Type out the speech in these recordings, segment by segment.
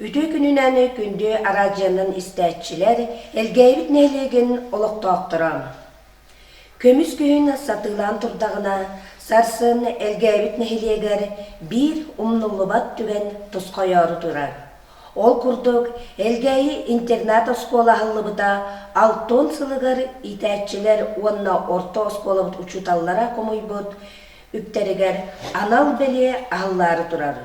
Үтүө күнүнэн күндү араадьыйанан истээччилэр, Элгээйибит нэһилиэгин олохтоохторо! Көмүс күһүн сатыылаан турдаҕына, сарсын Элгээйибит нэһилиэгэр биир умнуллубат түгэн тосхойоору турар. Ол курдук, Элгээйи интернат-оскуола аһыллыбыта алтон сылыгар иитээччилэр уонна орто оскуолабыт учууталлара хомуйбут үптэригэр анал бэлиэ аһыллаары турар.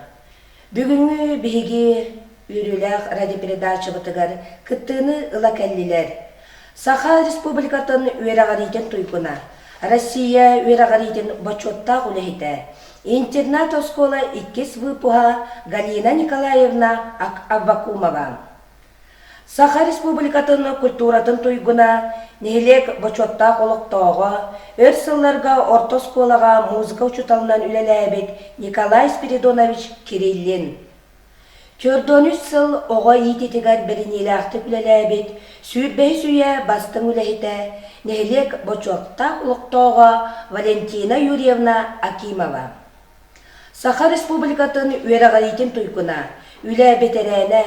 Бүгүҥҥү биһиги үөрүүлээх радиопередачабытыгар кыттыыны ыла кэллилэр Саха Республикатын үөрэҕириитин туйгуна, Россия үөрэҕириитин бочуоттаах үлэһитэ, интернат-оскуола иккис выпуһа Галина Николаевна Аввакумова. Саха Республикатын культуратын туйгуна, нэһилиэк бочуоттаах олохтооҕо, өр сылларга орто оскуолаҕа музыка учууталынан үлэлээбит Николай Спиридонович Кириллин. 43 сыл оҕо иитиитигэр бэриниилээхтик үлэлээбит 25 үйэ бастыҥ үлэһитэ, нэһилиэк бочуоттаах олохтооҕо Валентина Юрьевна Акимова. Саха Республикатын үөрэҕириитин туйгуна, үлэ бэтэрээнэ,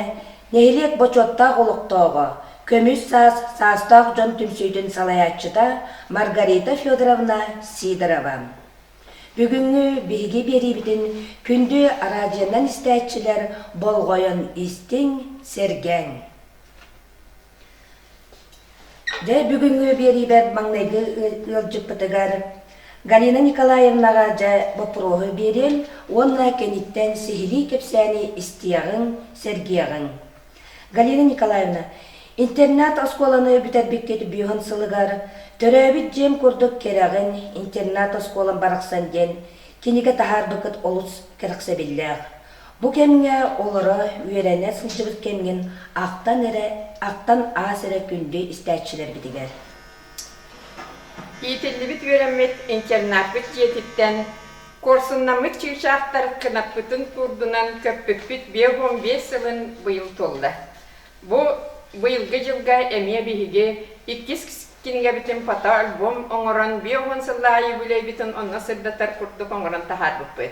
нэһилиэк бочуоттаах олохтооҕо, көмүс саас саастаах дьон түмсүүтүн салайааччыта Маргарита Федоровна Сидорова. Бүгүҥҥү биһиги биэриибитин күндү араадьыйанан истээччилэр болҕойон истиҥ, сэргээҥ. Дьэ, бүгүҥҥү биэриибэр маҥнайгы ыалдьыппытыгар Галина Николаевнаҕа дьэ боппуруоһу биэриэм уонна кэнниттэн сиһилии кэпсээни истиэҕиҥ, сэргиэҕиҥ. Галина Николаевна, интернат-оскуоланы бүтэрбиккит бүһүн сылыгар «Төрөөбүт дьиэм курдук кэрэҕин, интернат-оскуолам барахсан» диэн кинигэ таһаарбыккыт олус кэрэхсэбиллээх. Бу кэмҥэ олоро, үөрэнэ сылдьыбыт кэмҥин ахтан эрэ, ахтан аас эрэ күндү истээччилэрбитигэр. Иитиллибит үөрэммит интернаппыт дьиэтиттэн куорсуннаммыт чыычаахтар кынаппытын куурдунан көппүппүт 55 сылын быйыл туолла. Бу быйылгы дьылга эмиэ биһиги иккис кинигэбитин фотоальбом оҥорон 50 сыллааҕы юбилейбытын онно сырдатар курдук оҥорон таһаарбыппыт.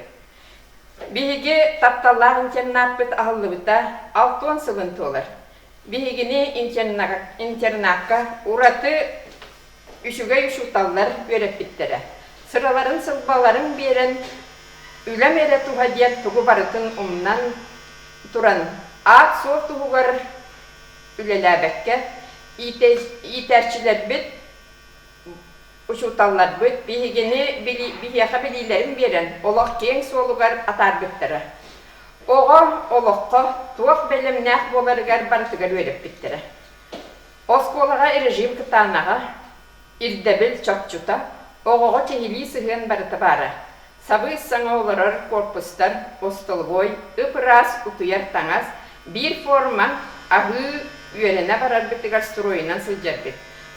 Биһиги тапталлаах интернаппыт аһыллыбыта 60 сылын туолар. Биһигини интернакка ураты үчүгэй учууталлар үөрэппиттэрэ. Сыраларын-сылбаларын биэрэн, үлэм эрэ туһа диэн тугу барытын умнан туран, аат-суол туһугар үлэлээбэккэ, иитээччилэрбит Учууталларбыт биһигини биһиэхэ билиилэрин биэрэн, олох киэҥ суолугар атаарбыттара. Оҕо олоххо туох бэлэмнээх буоларыгар барытыгар үөрэппиттэрэ. Оскуолаҕа режим кытаанаҕа, ирдэбил чопчута, оҕоҕо киһилии сыһыан барыта баара. Сабыс-саҥа олорор корпустар, остолобуой, ып-ыраас утуйар таҥас, биир форма, аһыы, үөрэнэ барарбытыгар стройунан сылдьарбыт.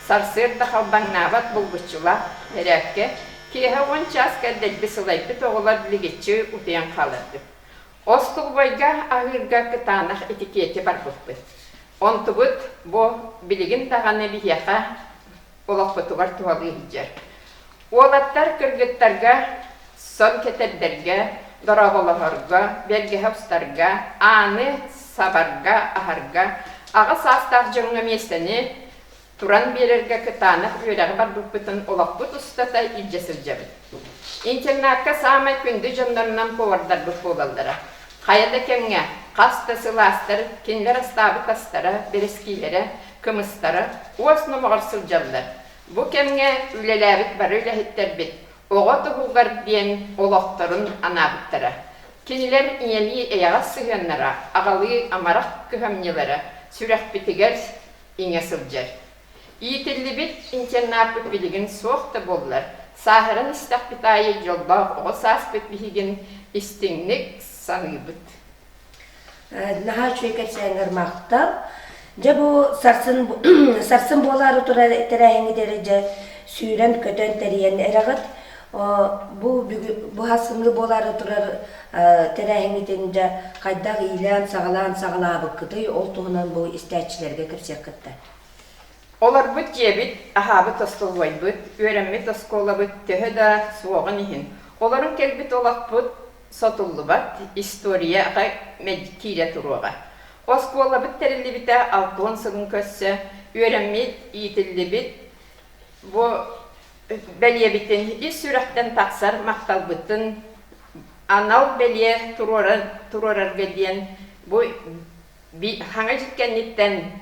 Сарсыарда халбаҥнаабат булгуччулаах бэрээккэ, киэһэ уон чааска дэлби сылайбыт оҕолор лигиччи утуйан хааларбыт. Остолобуойга аһыырга кытаанах этикети барбыппыт. Онтубут бу билигин даҕаны биһиэхэ олохпутугар туһалыы сылдьар. Уолаттар кыргыттарга сон кэтэрдэргэ, дорооболоһорго, бэргэһэ устарга, ааны сабарга, аһарга, аҕа саастаах дьоҥҥо миэстэни туран биэрэргэ кытаанах үөрэҕи барбыппытын олохпут устата илдьэ сылдьабыт. Интернакка саамай күндү дьоннорунан повардарбыт буолаллара. Хайа да кэмҥэ хас да сылаастар кинилэр астаабыт астара, бэрэскиилэрэ, кымыстара уос номоҕор сылдьаллар. Бу кэмҥэ үлэлээбит бары үлэһиттэрбит оҕо туһугар диэн олохторун анаабыттара. Кинилэр ийэлии эйэҕэс сыһыаннара, аҕалыы амарах кыһамньылара сүрэхпитигэр иҥэ сылдьар. Иитиллибит интернаппыт билигин суох да буоллар, сааһыран истэхпит аайы дьоллоох оҕо сааспыт биһигин истиҥник саныыбыт. Наһаа үчүгэй кэпсээҥҥэр махтал. Дьэ бу сарсын сарсын буолаары турар тэрээһиҥҥитигэр дьэ сүүрэн-көтөн тэрийэн эрэҕит. Бу бу сарсыҥҥы буолаары турар тэрээһиҥҥитин дьэ хайдах иилээн-саҕалаан саҕалаабыккытый ол туһунан бу истээччилэргэ кэпсиэххит да. Олорбут дьиэбит, аһаабыт остолобуойбут, үөрэммит оскуолабыт төһө да суоҕун иһин, олорон кэлбит олохпут сотуллубат историяҕа киирэ туруоҕа. Оскуолабыт тэриллибитэ 60 сылын көрсө үөрэммит, иитиллибит бу бэлиэбитин ис сүрэхтэн тахсар махталбытын анал бэлиэ туруорарга диэн бу хаҥа дьит кэнниттэн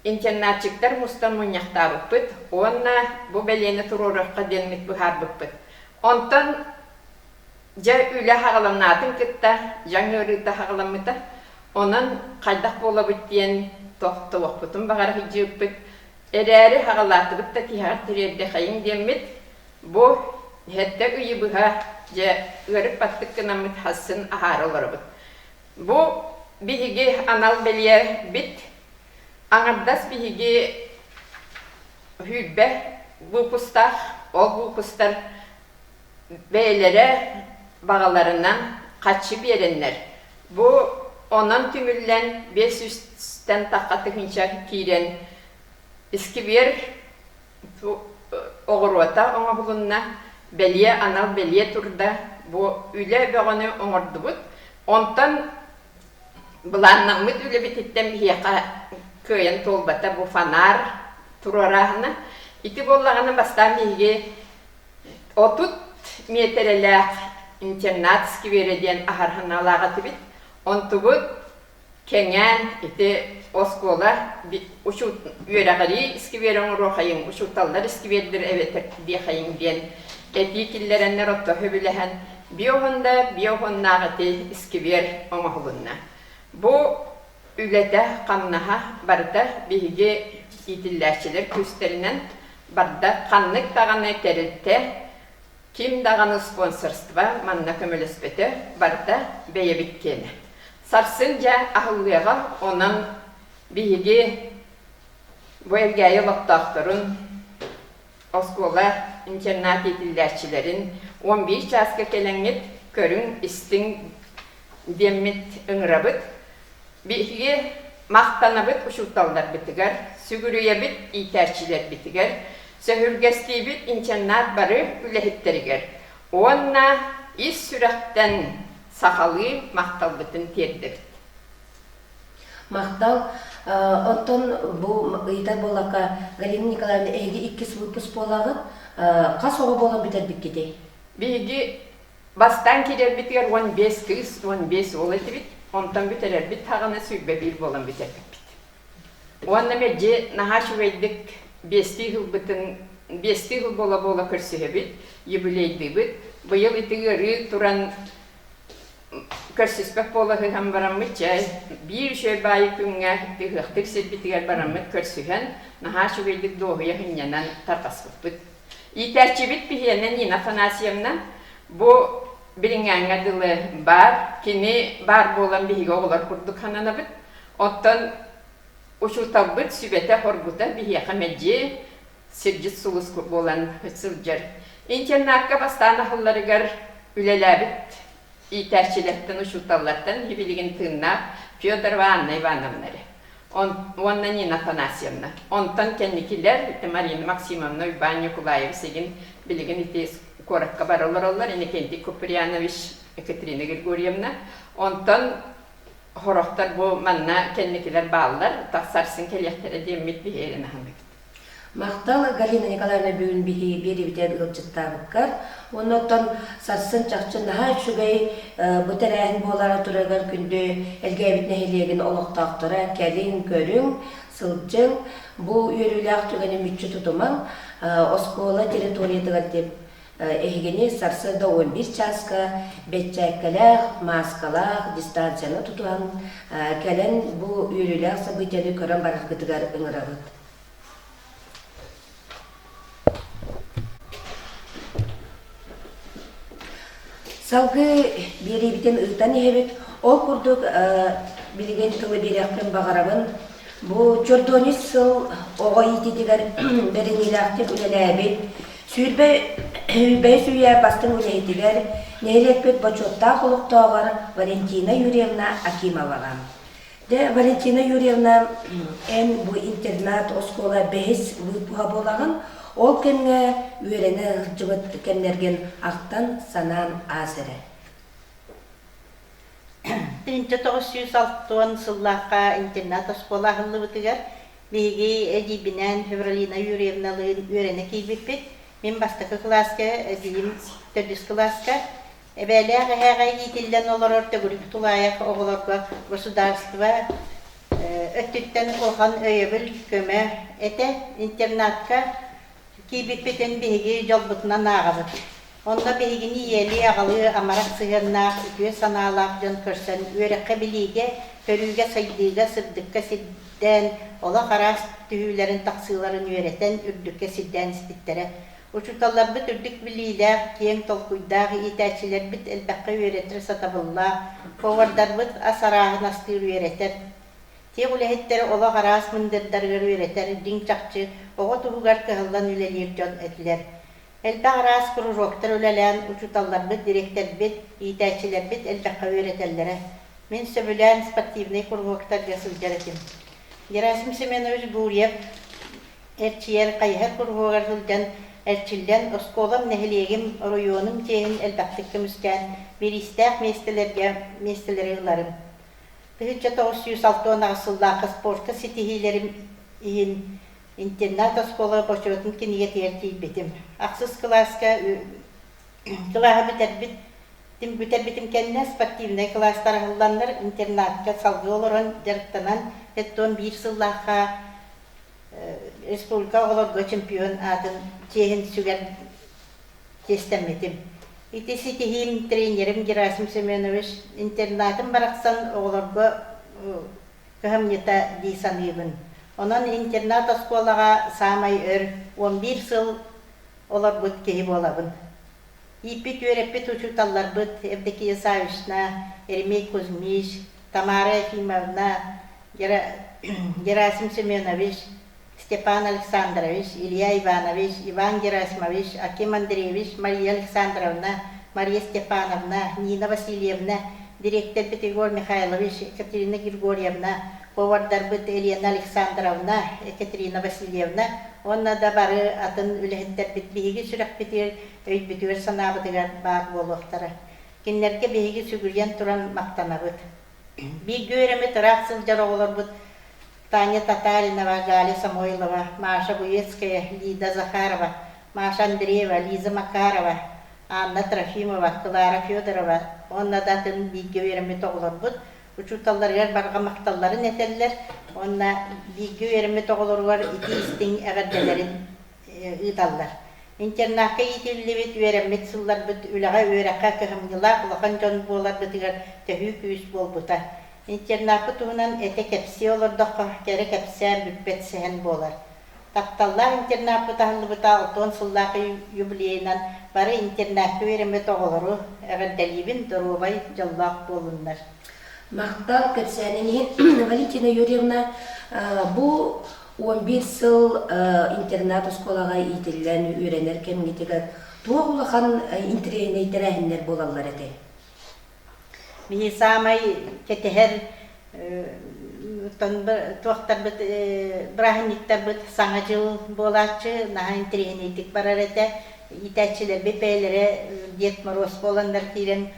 интернатчиктар мустан мунньахтаабыппыт уонна бу бэлиэни туруоруохха диэммит быһаарбыппыт. Онтон дьэ үлэ хаҕаланаатын кытта дьаҥ ыарыыта хаҕаламмыта. Онон хайдах буолабыт диэн тохтуохпутун баҕара сылдьыбыппыт. Эрээри хаҕалаатыбыт да тиһэҕэр тириэрдэхэйиҥ диэммит бу сэттэ ыйы быһа дьэ ыарык-баттык гынаммыт хассын аһаара олоробут. Бу биһиги анал бэлиэбит аҥардас биһиги 20 выпустаах, ол выпустар бэйэлэрэ баҕаларынан харчы биэрэннэр, бу онон түмүллэн 500-тэн тахха тыһыынча киирэн искибиэр оҕуруота оҥоһулунна, бэлиэ анал бэлиэ турда, бу үлэ бөҕөнү оҥордубут. Онтон былааннаммыт үлэбититтэн биһиэхэ кыайан туолбата бу фонарь туруорааһына. Ити буоллаҕына бастаан биһиги 30 миэтэрэлээх интернат скверэ диэн аһар санаалаах этибит. Онтубут кэҥээн ити оскуола үөрэҕирии искибиэрэ оҥоруохайыҥ, учууталлар искибиэрдэр эбэтэр диэхэйиҥ диэн этии киллэрэннэр отто сөбүлэһэн биоһунда биоһуннаах ити искибиэр оҥоһулунна. Бу үлэтэ, хамнаһа барыта биһиги иитиллээччилэр күүстэринэн барда. Ханнык даҕаны тэрилтэ Ким даҕаны спонсорство манна көмөлөспөтө, барыта бэйэбит киэнэ. Сарсын дьэ аһыллыаҕа, онон биһиги бу Элгээйи олохтоохторун, оскуола интернат иитиллээччилэрин 11 чааска кэлэҥҥит көрүҥ, истиҥ диэммит ыҥырабыт. Биһиги махтанабыт учууталларбытыгар, сүгүрүйэбит иитээччилэрбитигэр, сөһүргэстиибит интернат бары үлэһиттэригэр уонна ис сүрэхтэн сахалыы махталбытын тиэрдэбит. Махтал. Оттон бу ыйытар буоллахха, Галина Николаевна, эһиги иккис выпуск буолаҕыт. Хас оҕо буолан бүтэрбиккитий? Биһиги Бастаан киирэрбитигэр 15 кыыс, 15 уол этибит. Онтон бүтэрэрбит саҕана 21 буолан бүтэрбиппит. Уонна мэлдьи наһаа үчүгэйдик биэстии сылбытын биэстии сыл буола-буола көрсүһэбит, юбилейдыыбыт. Быйыл ити ыарыы туран көрсүспэт буола сыһан бараммыт, чэ, биир үчүгэй баайы күҥҥэ ыһыахтыыр сирбитигэр бараммыт көрсүһэн, наһаа үчүгэйдик дуоһуйа сынньанан тарҕаспыппыт. Иитээччибит биһиэнэ Нина Афанасьевна бу билиҥҥээҥҥэ дылы баар, кини баар буолан биһиги оҕолор курдук сананабыт. Оттон учууталбыт сүбэтэ-хоргута биһиэхэ мэлдьи сирдьит сулус буолан сылдьар. Интернакка бастаан аһылларыгар үлэлээбит иитээччилэртэн, учууталлартан билигин тыыннаах Федорова Анна Ивановна эрэ. Уонна Нина Афанасьевна. Онтон кэнникилэр Марина Максимовна, Уйбаан Ньукулаев сигин билигин ити куоракка бара олороллор, Иннокентий Куприянович, Екатерина Григорьевна. Онтон хорохтор бу манна кэнникилэр бааллар, тахсарсын кэлиэхтэрэ диэммит биһиэрин аһыныбыт. Махтал, Галина Николаевна бүгүн биһи биэриибитигэр ыалдьыттаабыккар. Уонна оттон сарсын чахчы наһаа үчүгэй бу тэрээһин буолара турарыгар күндү Элгээбит нэһилиэгин олохтоохторо кэлиҥ, көрүҥ, сылдьыҥ. Бу үөрүүлээх түгэни мүччү тутумаҥ. Оскуола территориятыгар диэн эһигини сарсыарда 11 чааска бэччээккэлээх, мааскалаах, дистанцияны тутуһан кэлэн бу үөрүүлээх событиены көрөн бараргытыгар ыҥырабыт. Салгыы биэриибитин ыытан иһэбит. Ол курдук билигин тылы биэриэхпин баҕарабын. Бу чордуонус сыл оҕо иитиитигэр бэриниилээхтик үлэлээбит, 25 үйэ бастыҥ үлэһитигэр, нэһилиэкпит бочуоттаах олохтооҕор Валентина Юрьевна Акимоваҕа. Дьэ, Валентина Юрьевна, эн бу интернат-оскуола бэһис выпуһа буолаҕын. Ол кэмҥэ үөрэнэ сылдьыбыт кэмнэргин ахтан-санаан аас эрэ. 1960 сыллаахха интернат-оскуола аһыллыбытыгар биһиги эдьиийбинээн Февралина Юрьевналыын үөрэнэ киирбиппит. Мин бастакы кылааска, эдьиийим төрдүс кылааска. Эбээлээх эһээҕэ иитиллэн олорор төгүрүк тулаайах оҕолорго государство өттүттэн улахан өйөбүл, көмө этэ. Интернатка Киирбиппитин биһиги дьолбутунан ааҕабыт. Онно биһигини ийэлии-аҕалыы амарах сыһыаннаах, үтүө санаалаах дьон көрсөн үөрэххэ-билиигэ, көрүүгэ-сайдыыга, сырдыкка сирдээн, олох араас түһүүлэрин-тахсыыларын үөрэтэн, үрдүккэ сирдээн испиттэрэ. Учууталларбыт үрдүк билиилээх, киэҥ толкуйдаах, иитээччилэрбит элбэххэ үөрэтэр сатабыллаах, повардарбыт ас арааһын астыыр үөрэтэр, Тиэх үлэһиттэрэ олох араас мындырдарыгар үөрэтэр, дьиҥ-чахчы оҕо туһугар кыһаллан үлэлиир дьон этилэр. Элбэх араас кружоктар үлэлээн, учууталларбыт, дириэктэрбит, иитээччилэрбит элбэххэ үөрэтэллэрэ. Мин сөбүлээн спортивнай куруһуоктарга сылдьар этим. Герасим Семенович Гурьев эрчийэр хайыһар куруһуогар сылдьан эрчиллэн, оскуолам, нэһилиэгим, оройуонум чиэһин элбэхтик көмүскээн, бириистээх миэстэлэргэ миэстэлэри ыларым. 1968 сыллаахха спортка ситиһиилэрим иһин интернат-оскуола бочуотун кинигэтигэр тиийбитим. Ахсыс кылааска кылааһы бүтэрбит бүтэрбитим кэннэ спортивнай кылаастар аһылланнар интернатка салгыы олорон дьарыктанан 71 сыллаахха республика оҕолорго чемпион аатын чиэһин сүгэр Чиэстэммитим. Ити ситиһиим тренерим Герасим Семенович интернатым барахсан оҕолорго кыһамньыта дии саныыбын. Онон интернат оскуолаҕа саамай өр, 11 сыл олорбут киһи буолабын. Ииппит-үөрэппит учууталларбыт Евдокия Саввична, Еремей Кузьмич, Тамара Ефимовна, Герасим Семенович, Степан Александрович, Илья Иванович, Иван Герасимович, Аким Андреевич, Мария Александровна, Мария Степановна, Нина Васильевна, дириэктэрбит Егор Михайлович, Екатерина Григорьевна, повардарбыт Елена Александровна, Екатерина Васильевна уонна да бары атын үлэһиттэрбит биһиги сүрэхпитигэр, өйбүтүгэр-санаабытыгар баар буолуохтара. Кинилэргэ биһиги сүгүрүйэн туран махтанабыт. Бииргэ үөрэммит ыраах сылдьар оҕолорбут Таня Татаринова, Галя Самойлова, Маша Буецкая, Лида Захарова, Маша Андреева, Лиза Макарова, Анна Трофимова, Клара Федорова уонна да атын бииргэ үөрэммит оҕолорбут учууталларыгар барҕа махталларын этэллэр уонна бииргэ үөрэммит оҕолоругар итии-истиҥ эҕэрдэлэрин ыыталлар. Интернакка иитиллибит, үөрэммит сылларбыт үлэҕэ-үөрэххэ кыһамньылаах улахан дьон буоларбытыгар төһүү күүс буолбута. Интернаппыт туһунан этэ-кэпсии олордоххо, кэрэ кэпсээн бүппэт сэһэн буолар. Тапталлаах интернаппыт аһыллыбыта 60 сыллаах юбилейынан бары интернакка үөрэммит оҕолору эҕэрдэлиибин, доруобай, дьоллоох буоллуннар. Махтал кэпсээнин иһин Валентина Юрьевна бу 11 сыл интернат оскуолаҕа иитиллэн үөрэнэр кэмҥитигэр туох улахан интэриэһинэй тэрээһиннэр буолаллар этэй? Биһи саамай кэтэһэр туохтарбыт бырааһынньыктарбыт Саҥа дьыл буолааччы наһаа интэриэһинэйдик барар этэ. Иитээччилэрбит бэйэлэрэ Дед Мороз буоланнар киирэн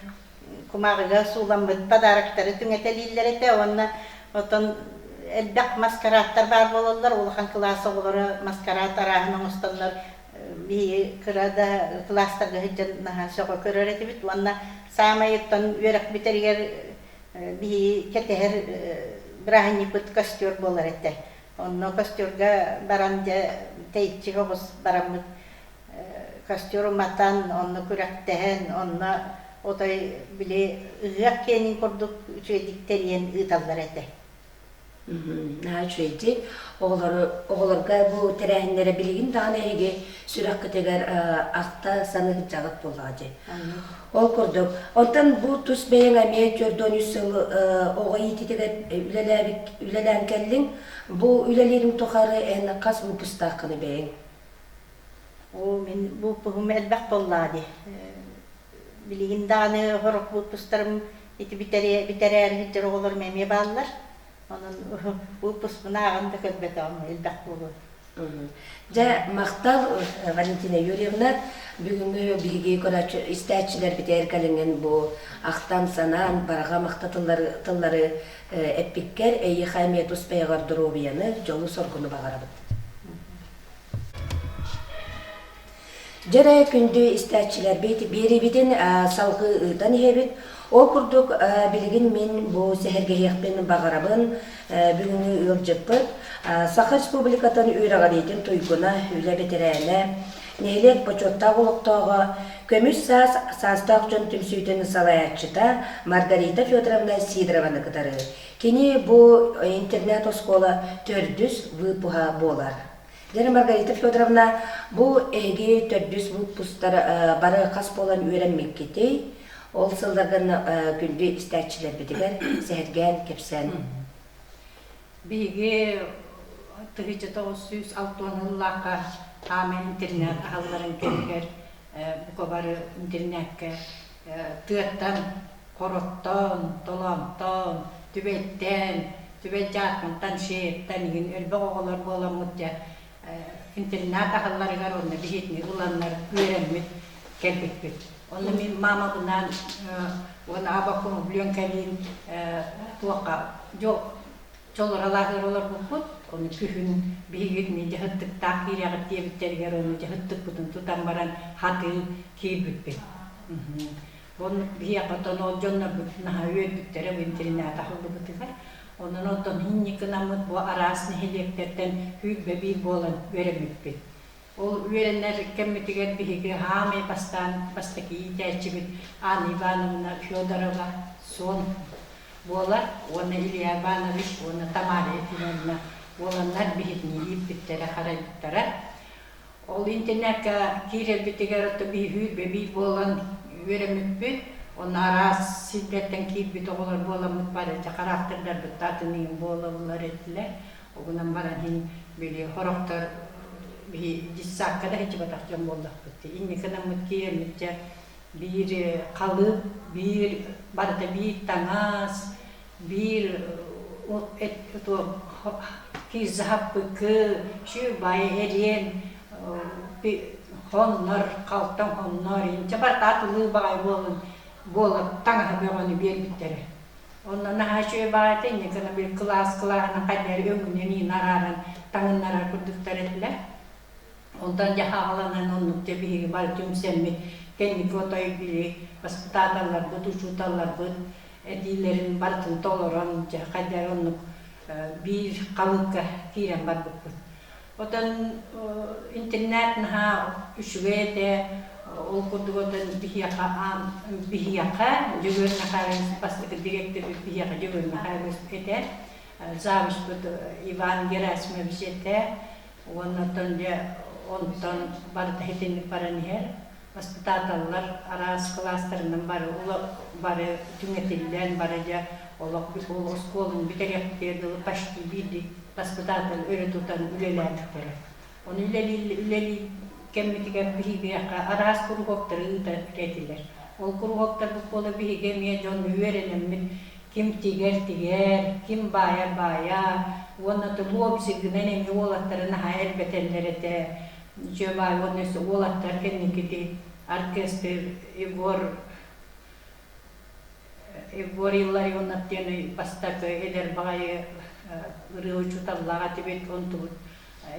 кумааҕыга сууламмыт подароктары түҥэтэлииллэр этэ уонна оттон элбэх маскарааттар баар буолаллар. Улахан кылаас оҕолоро маскараат арааһын оҥостоннор биһиги кыра да кылаастарга сылдьан наһаа сөҕө көрөр этибит уонна саамай оттон үөрэх бүтэригэр биһиги кэтэһэр бырааһынньыкпыт костер буолар этэ. Онно костерга баран дьэ тэйиччи оҕус бараммыт костер уматан, онно күрэхтэһэн, онно отой били ыһыах киэнин курдук үчүгэйдик тэрийэн ыыталлар этэ. Наһаа үчүгэйдик. Оҕолору оҕолорго бу тэрээһиннэрэ билигин даҕаны эһиги сүрэххитигэр ахта саныы сылдьаҕыт буоллаҕа дии. Ол курдук. Онтон бу тус бэйэҥ эмиэ 43 сыл оҕо иитиитигэр үлэлээбит үлэлээн кэллиҥ. Бу үлэлиириҥ тухары эн хас выпустааххыный бэйэҥ? Оо, мин выпуһум элбэх буоллаҕа дии. Билигин даҕаны сорох выпустарым ити бүтэрээри сылдьар оҕолорум эмиэ бааллар. Онон выпускпун ааҕан да көрбөтөҕүм элбэх буолуо. Дьэ, махтал, Валентина Юрьевна. Бүгүҥҥү биһиги көрөөччү истээччилэрбитигэр кэлиҥҥин бу ахтан-санаан барҕа махта тыллары, тыллары эппиккэр эйиэхэ эмиэ тус бэйэҕэр доруобуйаны, дьолу-соргуну баҕарабыт. Дьэрэ күндү истээччилэрбит, биэриибитин салгыы ыытан иһэбит. Ол курдук билигин мин бу сэһэргэһиэхпин баҕарабын. Бүгүҥҥү ыалдьыппыт Саха Республикатын үөрэҕириитин туйгуна, үлэ бэтэрээнэ, нэһилиэк бочуоттаах олохтооҕо, Көмүс саас саастаах дьон түмсүүтүн салайааччыта Маргарита Федоровна Сидорованы кытары. Кини бу интернат-оскуола төрдүс выпуһа буолар. Дьэ, Маргарита Федоровна, бу эһиги төрдүс выпустар бары хас буолан үөрэммиккитий? Ол сылларга күндү истээччилэрбитигэр сэһэргээн кэпсээн. Биһиги 1960 сыллаахха хаама интернат аһылларын кэмигэр бука бары интернакка тыаттан Хороттон, Толоонтон, Түбэттэн, Түбэт Дьаархантан, Шееттэн игин элбэх оҕолор буоламмыт дьэ интернат аһылларыгар онно биһиэтини ыланнар үөрэммит кэлбиппит. Онно мин маамабынаан уонна абакум Ленкалиин туохха чолуралааһыыр олорбуппут. Ону күһүн биһигитини дьаһыттыктаах киирэҕит диэбиттэригэр ону дьаһыттыкпытын тутан баран хатыы киирбиппит. Оннук биһиэхэ оттон ол дьоннорбут наһаа үөрбүттэрэ бу интэринээт аһыллыбытыгар. Онон оттон инникинаммыт бу араас нэһилиэктэртэн 21 буолан үөрэммиппит. Ол үөрэнэр кэммитигэр биһиги хаамай бастаан бастакы иитээччибит Анна Ивановна Федорова суон буолар уонна Илья Иванович уонна Тамара Ефимовна буоланнар биһигини ииппиттэрэ, харайбыттара. Ол интернакка киирэрбитигэр ото биир буолан үөрэммиппит. Онно араас сирдэртэн киирбит оҕолор буоламмыт бары дьэ хараахтырдарбыт атын буолаллар этилэр. Оҕунан баран иһин били хорохтор биһи детсадка да сылдьыбатах дьон буоллахпыт. Инники гынаммыт киирэммит дьэ биир халыып, биир барыта биир таҥас, биир киирзаһаппыкы, бай эриэн хоннор, халтаҥ хоннор, инчэ барыта атылыы баҕай буолан буолар таҥаһы бөҕөнү биэрбиттэрэ. Онно наһаа үчүгэй баҕайыта инньэ гына били кылаас кылааһынан хайдах эрэ өҥүнэн иин арааран таҥыннарар курдуктар этилэр. Онтон дьэ хааланан оннук дьэ биһиги бары түмсэммит, кэнники отой били воспитателларбыт, учууталларбыт этиилэрин барытын толорон, дьэ хайдах эрэ оннук биир халыыпка киирэн барбыппыт. Отон интернет наһаа үчүгэй этэ, ол курдук отон биһиэхэ биһиэхэ Дьөгүөр Михайлович бастакы дириэктэрбит биһиэхэ Дьөгүөр Михайлович этэ, завучпут Иван Герасимович этэ, Уонна оттон дьэ онтон барыта итинник баран иһэр. Воспитателлар араас кылаастарынан бары бары түҥэтиллэн, бары дьэ олох ол оскуоланы бүтэриэхпитигэр дылы почти биирдик воспитатель өрө тутан үлэлээбиттэрэ. Ону үлэлии үлэлии кэммитигэр биһигиэхэ араас куруһуоктары ыытар этилэр. Ол куруһуоктарбыт буола биһиги эмиэ дьон үөрэнэммит Ким тигэр тигэр, ким баайар баайар уонна лобзигынан эмиэ уолаттары наһаа элбэтэллэр этэ. Дьэ баай уонна өссө уолаттар кэнникити оркестр Егор Егор Илларионов диэн бастакы эдэр баҕайы ырыа учууталлаах этибит, онтубут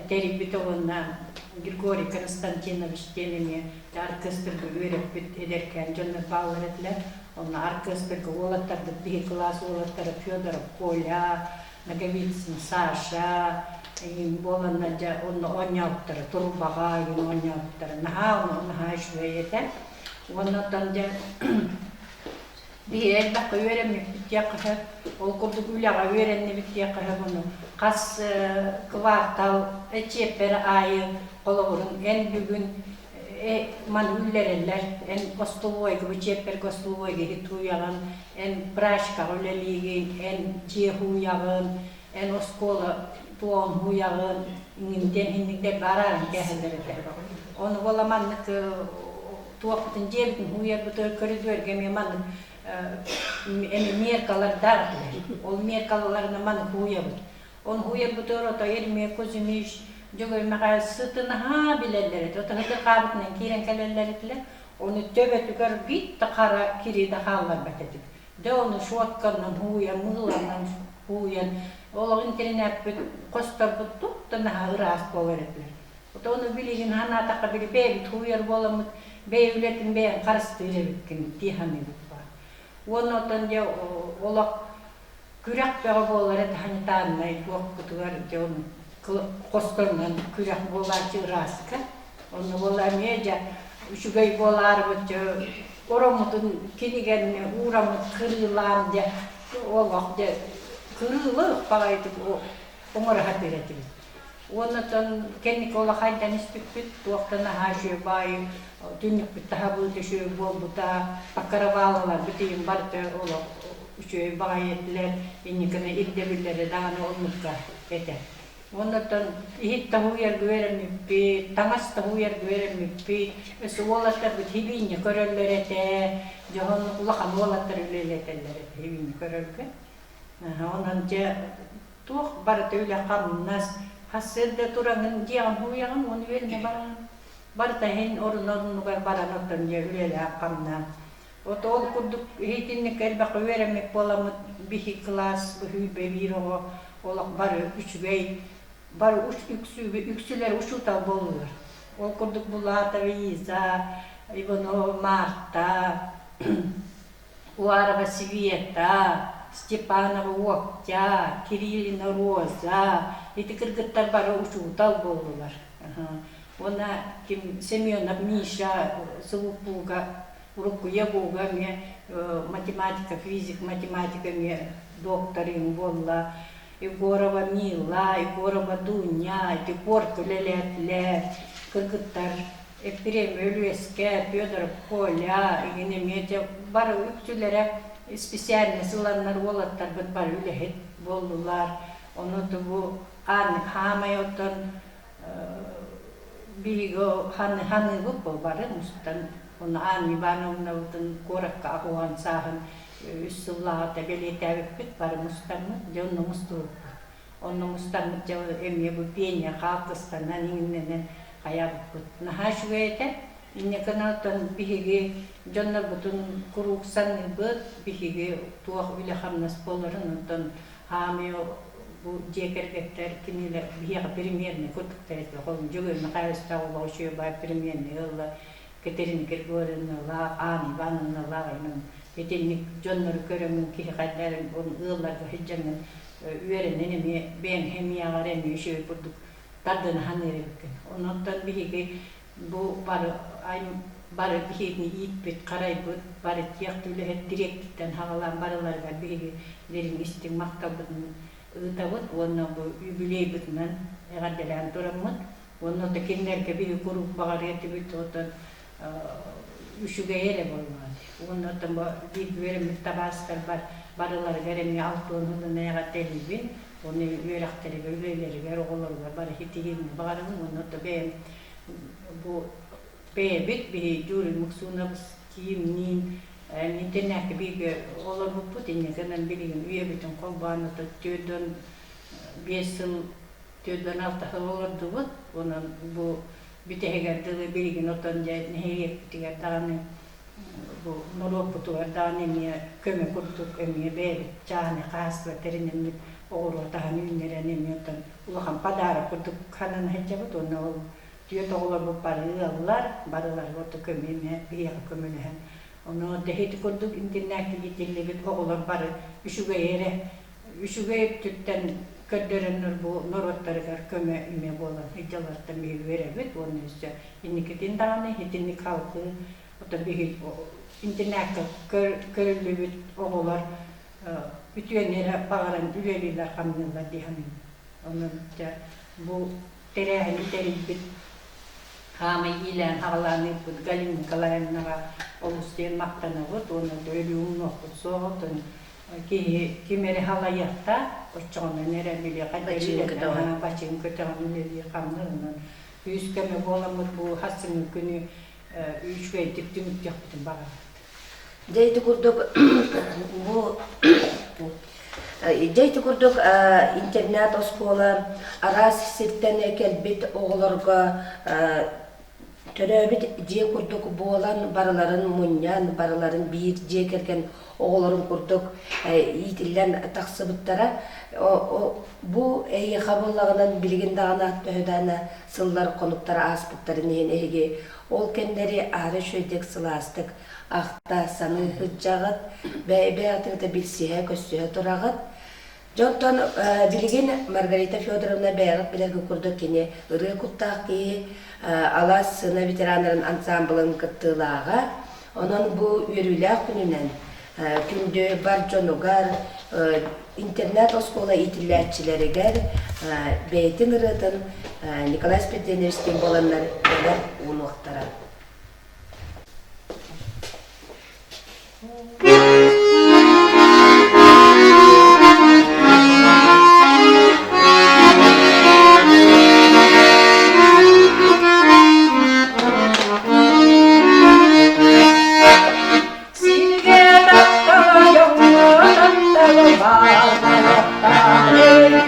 тэрийбитэ уонна Григорий Константинович диэн эмиэ оркестрга үөрэппит эдэркээн дьоннор бааллар этилэр. Онно оркестрга уолаттарбыт биһи кылаас уолаттара Федоров Коля, Ноговицын Саша игин буоланнар дьэ онно оонньообуттара, турбаҕа игин оонньообуттара. Наһаа наһаа үчүгэй этэ. Уонна оттон дьэ Биһиги элбэххэ үөрэммиппит диэххэ сөп. Ол курдук үлэҕэ үөрэннибит диэххэ сөп ону. Хас квартал чиэппэр аайы холобурун эн бүгүн маны үллэрэллэр, эн остолобуойга бу чиэппэргэ остолобуойга иһит ууйаҕын, эн прачкаҕа үлэлиигин, эн дьиэ ууйаҕын, эн оскуола туоҕун ууйаҕын, иҥин иһинник бараарын кээһэллэр этэ. Ону буола маннык туохпутун дьиэбитин ууйарбытыгар көрүдүөргэ эмиэ маннык эмиэ меркалардаах этилэр. Ол меркаларынан маннык ууйабыт. Оны ууйарбытыгар ото Ермек Кузьмич, Дьөгүөр Мэхээс сытын наһаа билэллэр этэ. Отоһутурҕаабытынан киирэн кэлэллэр этилэр. Ону төбөтүгэр биир да хара кири да хаалларбат этибит. Дьэ ону щетканан һууйан, мыыланан һууйан, олох интэринээппит хосторбут туох да наһаа ыраас буолар этилэр. Вот ону билигин санаатахха били бэйэбит һууйар буоламмыт, бэйэ үлэтин бэйэҥ харыстыыр эбиккин дии саныыбыт баар. Уонна оттон дьэ олох күрэх бөҕө буолар этэ санитарнай туохпутугар дьэ ону хосторунан күрэх буолааччы ырааска. Онно буолла эмиэ дьэ үчүгэй буолаарыбыт дьэ ороммутун кинигэни уураммыт кырыылаан дьэ олох дьэ кырыылыах баҕайытык оҥоро сатыыр этибит. Уонна кэнники улахайдан испиппит, туох да наһаа үчүгэй баайы түннүкпүт таһабыыта үчүгэй буолбута, покрывалаларбыт иһин барыта олох үчүгэй баҕайы этилэр, инникини ирдэбиллэрэ даҕаны оннукка этэ. Уонна иһит таһуйарга үөрэммиппит, таҥас таһуйарга үөрэммиппит, өссө уолаттарбыт хибиинньэ көрөллөр этэ, дьоһун улахан уолаттар үлэлэтэллэр этэ хибиинньэ көрөргө. Онон дьэ туох барыта үлэ-хамнас, сарсыарда тураҥын дьиэҕин һууйаҕын уонна үөрэнэ бараҕын. Барыта иһин орун-орунугар баран оттон дьэ үлэлээх-хамнаах. Вот ол курдук итинник элбэх үөрэммит буоламмыт биһи кылаас быһыырба биир оҕо олох бары үчүгэй, бары үксүлэр учуутал буоллулар. Ол курдук Булатова Иза, Иванова Марта, Уарова Света, Степанова Октя, Кириллина Роза ити кыргыттар бары учуутал буоллулар. Уонна ким Семенов Миша Сулуппууга урукку ЯГУга эмиэ математика, физик, математика эмиэ докторын буолла. Егорова Мила, Егорова Дуня ити порт үлэлээтилэр кыргыттар Епрем Өлүөскэ, Федоров Коля игин эмиэ дьэ бары үксүлэрэ специальность ыланнар уолаттарбыт бары үлэһит буоллулар. Ону бу хаамай оттон биһиги ханыыбыт бу бары мустан ону Анна Ивановнабытын куоракка аҕуһан сааһын үс сыллааҕыта бэлиэтээбиппит бары мустаммыт дьэ онно мустубуппут. Онно мустаммыт дьэ эмиэ бу пионер хаалтыстанан иҥиннэнэн хайаабыппыт. Наһаа үчүгэй этэ. Инньэ гынан оттон биһиги дьоннорбутун куруук саныыбыт, биһиги туох үлэ-хамнас буоларын, онтон хаамыы бу дьиэ кэргэттэр кинилэр биһиэхэ премьерный курдуктар этэ. Холобур, Дьөгүөр Михайловичтаах олох үчүгэй баар премьерный ылла, Катерина Григорьевналаах, Анна Ивановналаах итинник дьоннору көрөммүн киһи хайдах ыалларга сылдьаҥҥын үөрэнэн эмиэ бэйэҥ химияҕар эмиэ үчүгэй курдук тардынаһан эрэбиккин. Онон биһиги бу бары бары биһигини ииппит, харайбыт, бары тех үлэһит дириэктиттэн хаҕалаан барыларыгар биһиги дириҥ истиҥ махталбытын ыытабыт уонна бу юбилейбытынан эҕэрдэлээн тураммыт Уонна ото кинилэргэ биһи куруук баҕарыа этибит, оттон үчүгэй эрэ буоллаҕа дии. Уонна оттон бу бииргэ үөрэммит табаарыстарбар барыларыгар эмиэ алтыан сылын эҕэрдэлиибин. Уонна үөрэхтэригэр, үлэлэригэр, оҕолоругар бары ситиһиини баҕарабын. Уонна ото бэйэм бу бэйэбит биһи Юрий Муксунов киимниин интэрнээккэ бииргэ олорбуппут. Инньэ гынан билигин үйэбитин холбоон ото 45 сыл 46 сыл олордубут. Онон бу бүтэһигэр дылы билигин отон дьэ нэһилиэкпитигэр даҕаны бу норуоппутугар даҕаны эмиэ көмө курдук эмиэ бэйэбит чааһынай хаһаайыстыба тэринэммит оҕуруот аһын үүннэрэн эмиэ оттон улахан подарок курдук ханан сылдьабыт уонна ол түөрт оҕолорбут бары ыаллар барыларыгар ото көмө эмиэ биһиэхэ көмөлөһөн ону ити курдук интернакка иитиллибит оҕолор бары үчүгэй эрэ үчүгэй өттүттэн көрдөрөннөр бу норуоттарыгар көмө-имэ буолан сылдьалларыттан биһиги үөрэбит уонна өссө инникитин даҕаны итинник халҕыы оттон биһиги интернакка көрүллүбүт оҕолор үтүөнү эрэ баҕаран үлэлииллэр-хамныыллар дии саныыбын. Онон дьэ бу тэрээһини тэрийбит хаамай иилээн-аҕалаан ыыппыт Галина Николаевнаҕа олус диэн махтанабыт уонна өлүү умнуохпут суоҕа оттон киһи ким эрэ халайыахтаах, оччоҕуна эрэ били хайда бачыым көтөҕөн үлэлии хамныр онон күүс-көмө буоламмыт бу хасыҥы күнү үчүгэйдик түмүктүөхпүтүн баҕарабыт. Дьэ ити курдук бу Дьэ ити курдук интернат оскуола араас сиртэн кэлбит оҕолорго төрөөбүт дьиэ курдук буолан барыларын мунньан, барыларын биир дьиэ кэргэн оҕолорун курдук иитиллэн тахсыбыттара. Бу эһиэхэ буоллаҕынан билигин даҕаны төһө даҕаны сыллар хонуктара ааспыттарын иһин эһиги ол кэмнэри аһара үчүгэйдик сылаастык ахта саныы сылдьаҕыт, бэйэ-бэйэҕитин билсиһэ, көрсүһэ тураҕыт. Дьонтон билигин Маргарита Федоровна бэйэҕит билэргит курдук кини ырыа куттаах киһи, Алаас сцена ветераннарын ансаамбылын кыттыылааҕа. Онон бу үөрүүлээх күнүнэн күндү бар дьонугар, интернат-оскуола иитиллээччилэригэр бэйэтин ырыатын Николай Спиридоновичтыын буоланнар бэлэх уунуохтара. Сиргэ таптала дьоҥҥо таптала бааллаахтаах баҕарабын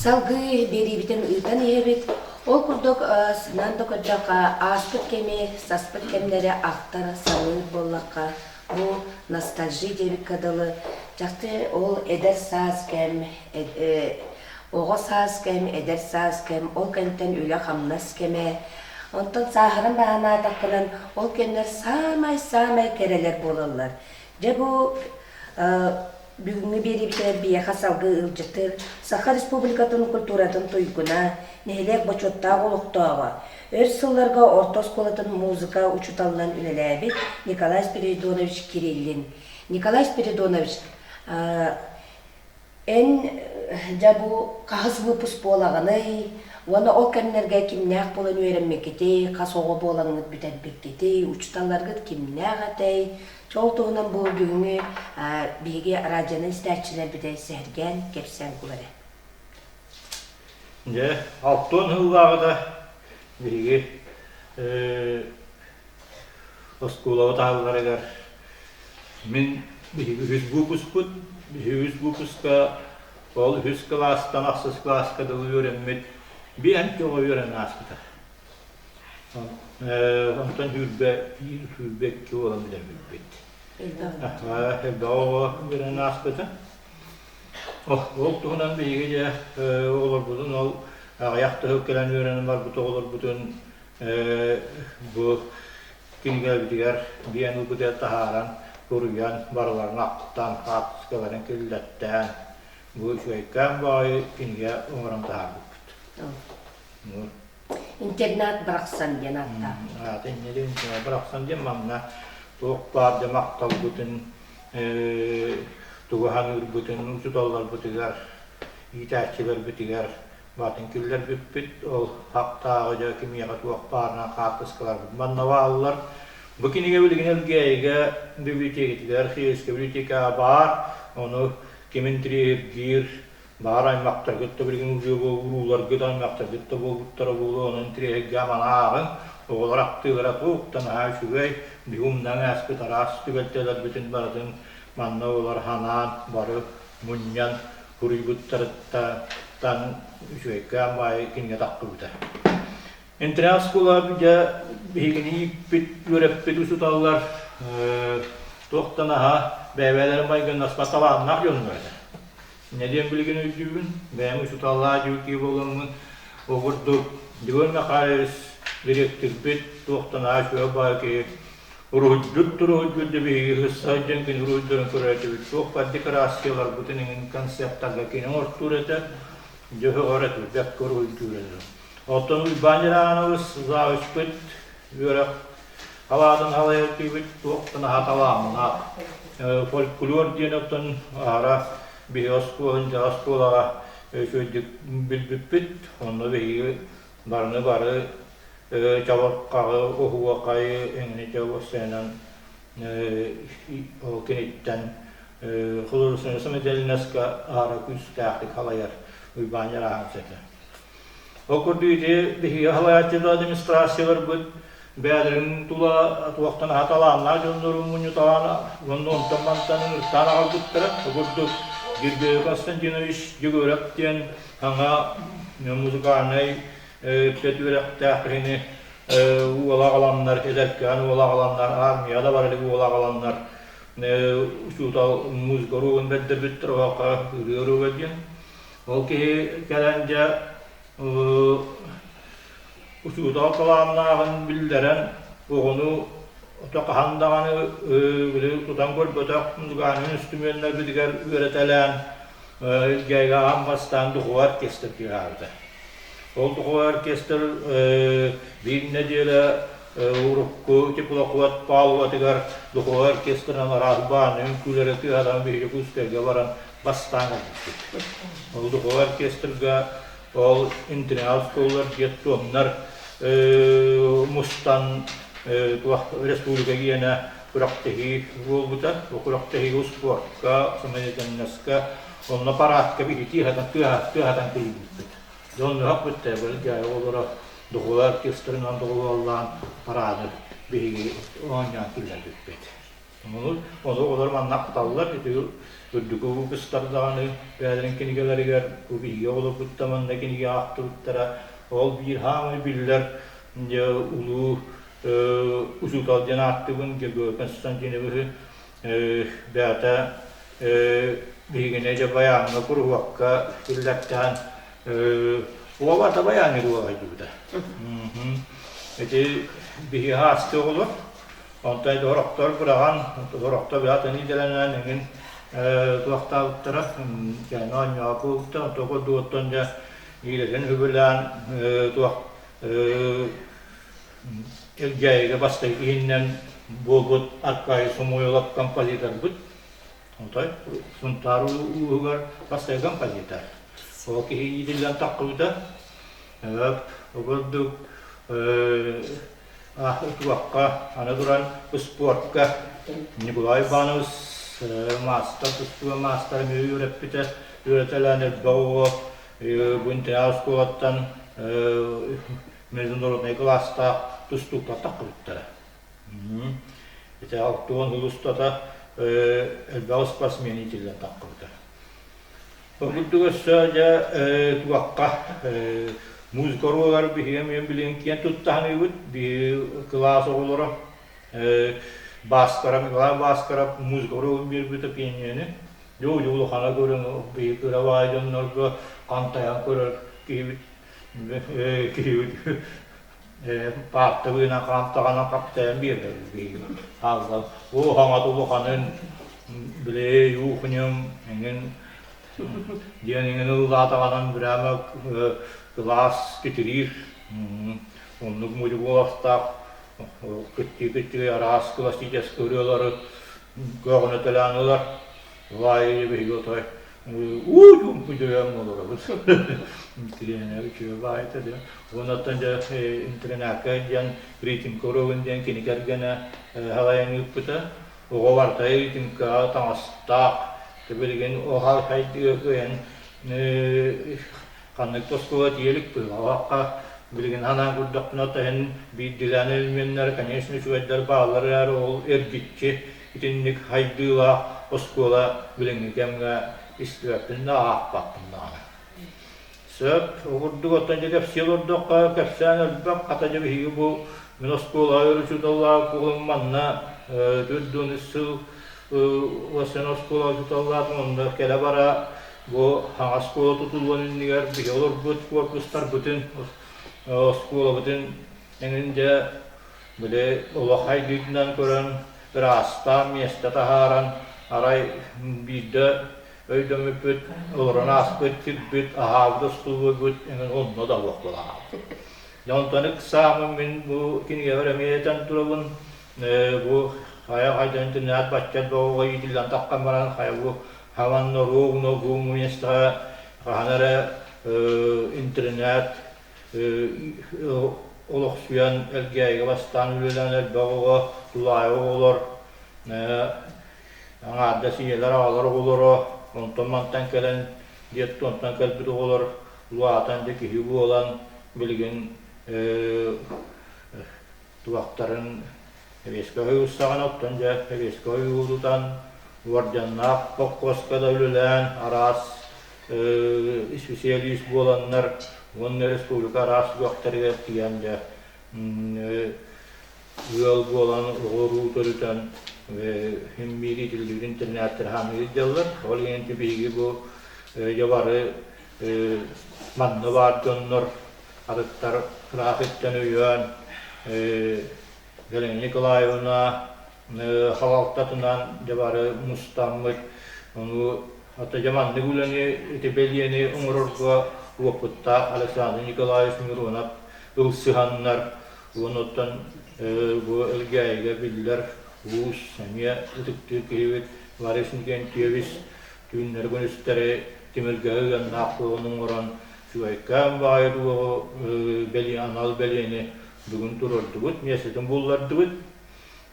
Салгыы биэриибитин ыытан иһэбит. Ол курдук сынан да көрдөххө, ааспыт кэми, саспыт кэмнэри ахтар, саныыр буоллахха, бу ностальжи диэбиккэ дылы, чахчы ол эдэр саас кэм, оҕо саас кэм, эдэр саас кэм, ол кэмтэн үлэ-хамнас кэмэ. Онтон сааһыран баһанаатаххынан, ол кэмнэр саамай-саамай кэрэлэр буолаллар. Дьэ бу Бүгүҥҥү биэриибитигэр биһиэхэ салгыы ыалдьыттыыр Саха Республикатын культуратын туйгуна, нэһилиэк бочуоттаах олохтооҕо, өр сылларга орто оскуолатын музыка учууталынан үлэлээбит Николай Спиридонович Кириллин. Николай Спиридонович, эн дьэ бу хаһыс выпуск буолаҕыный уонна ол кэмнэргэ кимнээх буолан үөрэммиккитий, хас оҕо буолаҥҥыт бүтэрбиккитий, учууталларгыт кимнээх этэй, Ол туһунан бу бүгүҥҥү биһиги радионан истээччилэрбитэ сэһэргээн, кэпсээн кул эрэ. Дьэ, алтыан сыллааҕыта биһиги оскуолабыт аалларыгар мин биһиги үһүс выпускпут. Үһүс выпуска ол үһүс кылаастан ахсыс кылааска дылы үөрэммит биэн оҕо үөрэнэн ааспыта. Онтон 21, 22 буолан билэммиппит. Элбэх оҕо үөрэнэн ааспыта. Ол туһунан биһиги дьэ оҕолорбутун ол аҕыйах тыһыл кэлэн үөрэнэн барбыт оҕолорбутун бу кинигэбитигэр биэн ылбытыгар таһааран, суруйан, барыларын ахтан, хаартыскаларын киллэртээн, бу үчүгэйкээн баҕайы кинигэ оҥорон таһаарбыппыт. Интернат барахсан диэн ааттаах. Аата инньэ диэн интернат барахсан диэн манна туох баар дьэ махталбытын тугу саныырбытын учууталларбытыгар, иитээччилэрбитигэр баатын киллэрбиппит. Ол хахтааҕы дьэ кимиэхэ туох баарынан хаартыскаларбыт манна бааллар. Бу кинигэ билигин Элгээйигэ библиотекатыгар, Археологическай библиотекаҕа баар. Ону ким интириэһиргиир, баар аймахтаргыт да билигин уже урууларгыт аймахтаргыт да буолбуттара буолуо, онон интириэһиргээн маны ааҕыҥ. Оҕолор ахтыылара туох да наһаа үчүгэй, биһи умнан ааспыт араас түбэлтэлэрбитин барытын манна оҕолор ханаан бары мунньан суруйбуттарыттан үчүгэйкээн баайы кинигэ тахсыбыта. Интернат оскуола дьэ биһигини ииппит, үөрэппит учууталлар туох да наһаа бэйэ-бэйэлэрин майгыннаспат талааннаах дьоннор этэ. Инньэ диэн билигин өйдүүбүн, бэйэм учууталлаах дьүккүү буоламмын, ол курдук Дьөгүөр Михайлович дириэктирбит туох да наһаа үчүгэй баай киһи, уруһуйдьут уруһуйдьут да биһиги сыста сылдьан кини уруһуйдарын көрөр этибит, туох баар декорацияларбытын эҥин концертарга кини оҥортуур этэ, дьэ өһөҕөр этибит, бэркэ уруһуйдуур этэ. Оттон Уйбаан Дьараанович завучпыт үөрэх халаатын халайар киһибит туох да наһаа талааннаах. Фольклор диэн оттон аһара биһиги оскуолын дьэ оскуолаҕа үчүгэйдик билбиппит. Онно биһиги барыны бары чабырҕаҕы, оһуохайы эҥини чабырсыанан ол киниттэн художественнай самодеятельноска аһара күүстээхтик халайар Уйбаан Дьарааһынс этэ. Ол курдук ити биһиги салайааччылар администрацияларбыт бэйэлэрин тула туохтан аһа талааннаах дьоннору мунньуталаан уонна онтон мантан ыҥыртаан аҕалбыттара. Ол курдук Георгий Константинович Дьөгүөрэп диэн саҥа музыкальнай үөрэхтээх киһини уола аҕаланнар, эдэркээн уола аҕаланнар, армия да бара илик уола аҕаланнар учуутал музыка уруогун бэрдэрбиттэр, оһохха ырыа уруога диэн. Ол киһи кэлэн дьэ учуутал талааннааҕын биллэрэн оҕону ото хаһан даҕаны били тутан көрбөтөх музыкальнай инструментарбытыгар үөрэтэлээн Илгээйгэ аан бастаан духовой оркестр тыаһаабыта. Ол духовой оркестр биир нэдиэлэ урукку теплоход палубатыгар духовой оркестрынан араас бааны үҥкүүлэри тыаһатан биһиги Кустайга баран бастаан кэлбиппит. Ол духовой оркестрга ол интернат оскуолалар, детдомнар мустан туох республика гиэнэ күрэхтэһии буолбута. Бу күрэхтэһии успуортка, самодеятельноска, онно парадка биһи тыаһатан тыаһатан киирбиппит. Дьон нөһөх бүттэ, били оҕолоро духовой оркестрынан доҕуһуоллаан парады биһиги оонньоон киллэрбиппит. Ону оҕолор манна ахталлар, ити үрдүкү выпустар даҕаны бэйэлэрин кинигэлэригэр бу биһиги оҕолорбут да манна кинигэ аахтыбыттара. Ол биир хаамай биллэр улуу учуутал диэн ааттыыбын Григорий Константиновиһы бэйэтэ биһигини дьэ байааҥҥа куруһуокка киллэртээн уола байаан уолайдыбыта. Ити биһиги аасты оҕолор Онтон сорохтор быраҕан, сорохтор атын идэлэнэн эҥин туохтаабыттара, кээнэ оонньообуттар, онтон курдугуттан дьэ иилэтин үбүлээн туох Элгээйигэ бастакы киһиннэн буолбут Аркадий Самойлов композиторбыт. Онтон Сунтаар улууһугар бастакы композитор. Ол киһи иитиллэн таххыбыта. Ол курдук Туохха, аны туран успуортка Николай Иванович маастар, тустууга маастар эмиэ үөрэппитэ, үөрэтэлээн элбэх оҕо бу интернат оскуолаттан международнай кылаастаах тустууктар таххыбыттара. Ити 60 сыл устата элбэх спортсмен иитиллэн таххыбыта. Ол курдук өссө дьэ туохха музыка оруолар биһиги эмиэ билигин киэн тутта саныыбыт. Биһиги кылаас оҕолоро Бааскара Николай Бааскарап музыка оруолун биэрбитэ пианинаны. Дьэ улахана көрөн биһиги кыра баай дьоннорго хантайан көрөр киһибит киһибит паартабыынан хаамтаҕынан хаптайан биэрдэ биһиги хаалла оо хаҥат улаханын били юхньум эҥин диэн эҥин ыллаатаҕынан прямо кылаас титириир оннук мудьугуоластаах кыттыы-кыттыы араас классическай ырыалары көҕүнэтэлээн ылар Ваайы биһиги отой уу чуумпу дьөйөн олоробут. Тириэнэ үчүгэй баайыта диэн. Уоннаттан дьэ интэринээккэ диэн рейтинг уруогун диэн кини кэргэнэ халайан ыыппыта. Оҕо барыта рейтингкаҕа таҥастаах. Билигин оһал хайдыга кыайан ханнык да оскуола тиийэ илик быһыылаах. Билигин санаан көрдөхпүнэ, таһын биирдиилээн элеменнэр, конечно, үчүгэйдэр бааллар эрээри ол эргиччи Итинник хайдыылаах оскуола билиҥҥи кэмҥэ истибэппин да аахпаппын даҕаны. Сөп, ол курдук оттон дьэ кэпсии олордоххо кэпсээн элбэх, хата дьэ биһиги бу мин оскуолаҕа өр учууталлаах буолан манна 40 сыл уоссайан оскуола учууталлаатым, онно кэлэ-бара бу саҥа оскуола тутуллуон иннигэр биһи олорбут корпустарбытын, оскуолабытын эҥин дьэ Били олох хайдыытынан көрөн, ыраастаан, миэстэ таһааран, арай биирдэ өйдөммүппүт, олорон ааспыт сирбит, аһаабыт остулуойбут эҥин онно да суох буолан Дьэ онтон ыксааммын мин бу кинигэбэр эмиэ этэн турабын, бу хайа хайдан интернат бачча оҕо иитиллэн таххан баран хайа бу хаван ровно бу миэстэҕэ хаһан эрэ интернат олохсуйан Элгээйигэ бастаан үлэлээн элбэх оҕо, тулаайах оҕолор, аҥаардас ийэлэр, аҕалар оҕолоро, онтон-мантан кэлэн детдомтан кэлбит оҕолор улаатан дьэ киһи буолан билигин Туохтарын эбиэскэ ойуулсаҕына, оттон дьэ эбиэскэ ойуулутан, уордьаннаах холкуоска да үлэлээн, араас исписэлиис буоланнар уонна республика араас үгэхтэригэр тиийэн дьэ ыал буолан, оҕо-уруу төрүтэн син биир итиллибит интернаттар хаамыы сылдьаллар. Ол иһин биһиги бу дьэ бары манна баар дьоннор Атыттар ыраах иттэн өйөөн Галина Николаевна халалтатынан дьэ бары мустаммыт ону ата дьэ маннык үлэни ити бэлиэни оҥорорго уопуттаах Александр Николаевич Миронов ылсыһаннар уонуттан бу Элгээйигэ биллэр уус эмиэ ытыктыыр киһибит Борис Никентьевич түүннэри-күнүстэри тимиргэһи ыаннаах суоҕун оҥорон Үчүгэйкээн баҕайы туоҕу бэлиэ анал бэлиэни бүгүн туруордубут, миэстэтин буллардыбыт.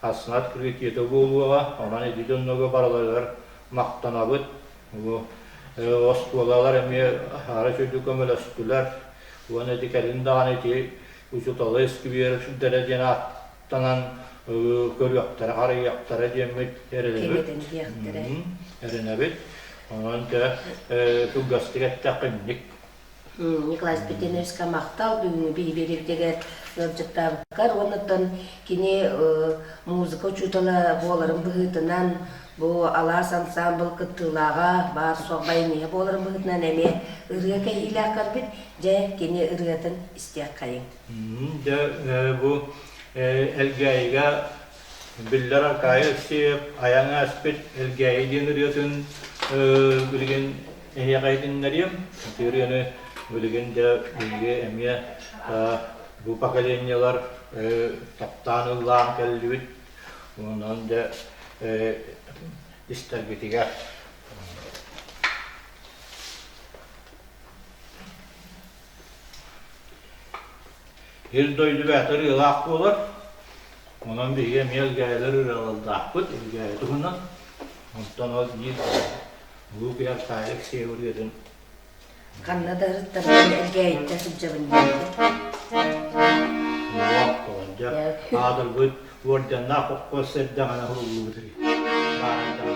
Аснат критиэтэ буолуоҕа, онон ити дьоннорго барыларыгар махтанабыт. Бу оскуолалар эмиэ аһара үчүгэйдик көмөлөстүлэр. Уонна ити кэлин даҕаны ити учууталы искибиэрдэрэ диэн ааттанан көрүөхтэрэ, харыйыахтара диэммит эрэнэбит. Эрэнэбит. Онон дьэ кылгастык эттэххэ инник. Николай Спиридоновичка махтал бүгүҥҥү биһиги ыалдьыттаабыккар уонна кини музыка учуутала буоларын быһыытынан бу алаас ансаамбыл кыттыылааҕа баар суох баяниһа буоларын быһыытынан эмиэ ырыа кэһиилээх кэлбит дьэ кини ырыатын истиэххэйиҥ Дьэ бу Элгээйигэ биллэр Аркаайы Алексеев айан ааспыт Элгээйи диэн ырыатын билигин эһиэхэ иһитиннэриэм. Ити ырыаны билигин дьэ биһиги эмиэ бу поколениелар таптаан ыллаан кэллибит. Онон дьэ истэргитигэр Ир дойду бэйэтэ ырыалаах буолар. Онон биһиги эмиэ Элгээйилэр ырыалардаахпыт, Элгээйи туһунан. Онтон ол биир Улуу киһи Аркадий Алексеев ырыатын Ханна да ырыттарбын Элгээйиттэн сылдьабын диэбит. Аатырбыт уордьаннаах холкуос эрдэҕинэ уһуллубут. хаарайдаҕа.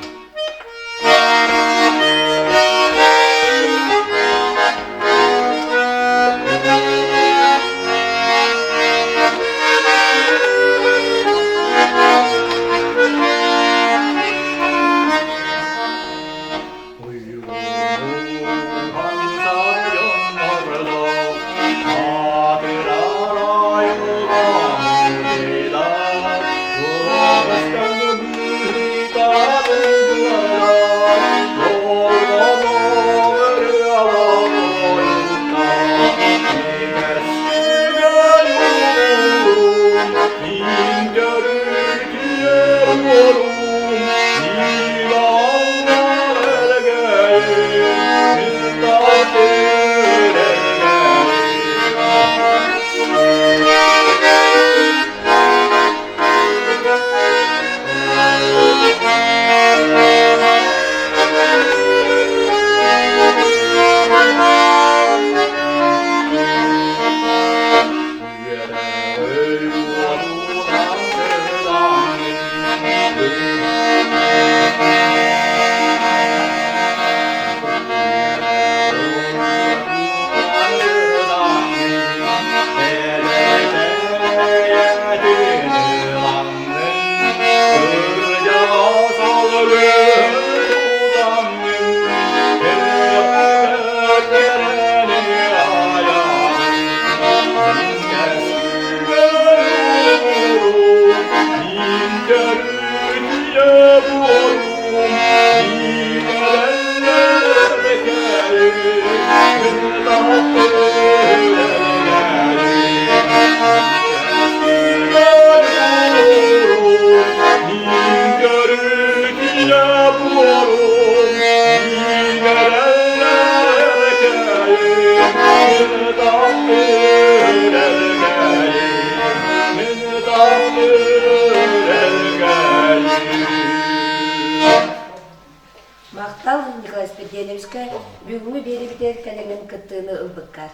Махтал Николай Спиридоновичка бүгүҥҥү биэриибитигэр кэлэҥҥин кыттыыны ылбыккар.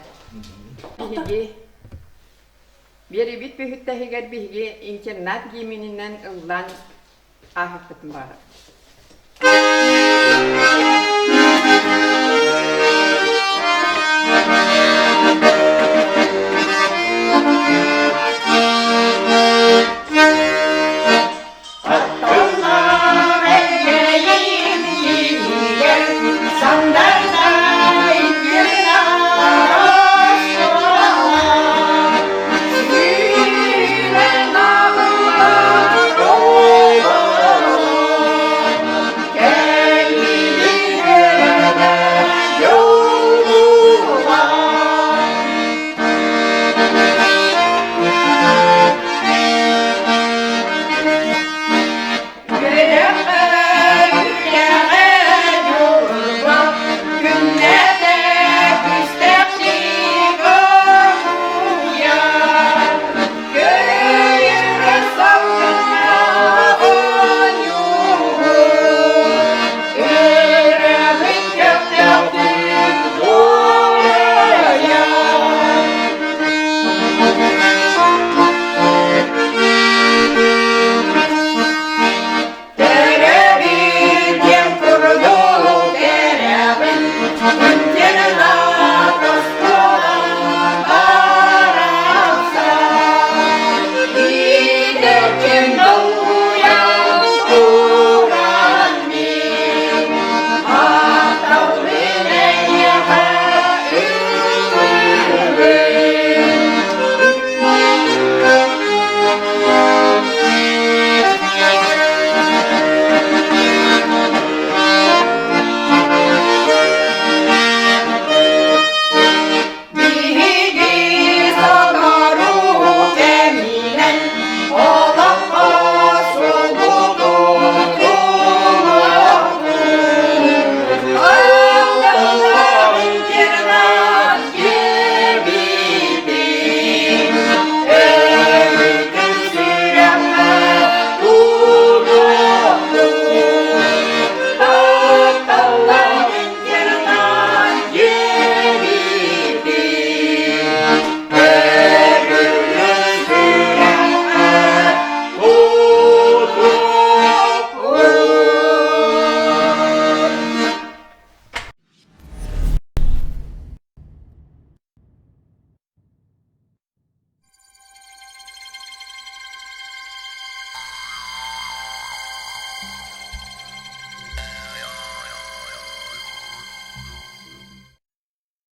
Биһиги биэрибит бүһүттэһигэр биһиги интернат гиимининэн ыллаан ааһыппытын баҕарабыт.